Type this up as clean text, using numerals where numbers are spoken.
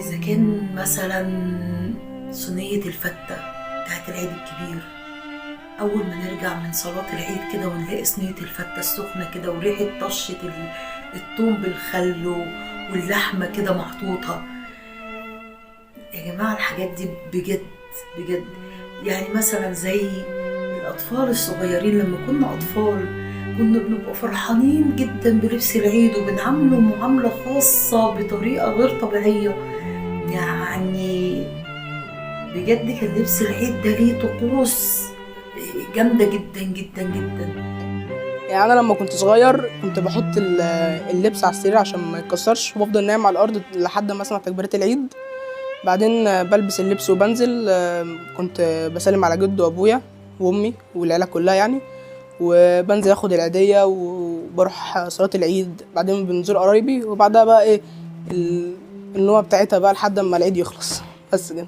إذا كان مثلا صينية الفتة بتاعت العيد الكبير، أول ما نرجع من صلاة العيد كده ونلاقي صينية الفتة السخنة كده وريحة طشة الثوم بالخل واللحمة كده محطوطة. يا جماعة الحاجات دي بجد بجد، يعني مثلا زي الأطفال الصغيرين لما كنا أطفال كنا بنبقى فرحانين جدا بلبس العيد وبنعامله معاملة خاصة بطريقة غير طبيعية. يعني بجد كان لبس العيد ده ليه طقوس جامدة جدا جدا جدا. يعني انا لما كنت صغير كنت بحط اللبس على السرير عشان ما يتكسرش، وافضل نايم على الارض لحد ما اسمع تكبيرات العيد. بعدين بلبس اللبس وبنزل. كنت بسلم على جد وابويا وامي والعيلة كلها يعني، وبنزل اخد العيديه وبروح صلاة العيد. بعدين بنزور قرايبي، وبعدها بقى ايه النومة بتاعتها بقى لحد ما العيد يخلص. بس كده.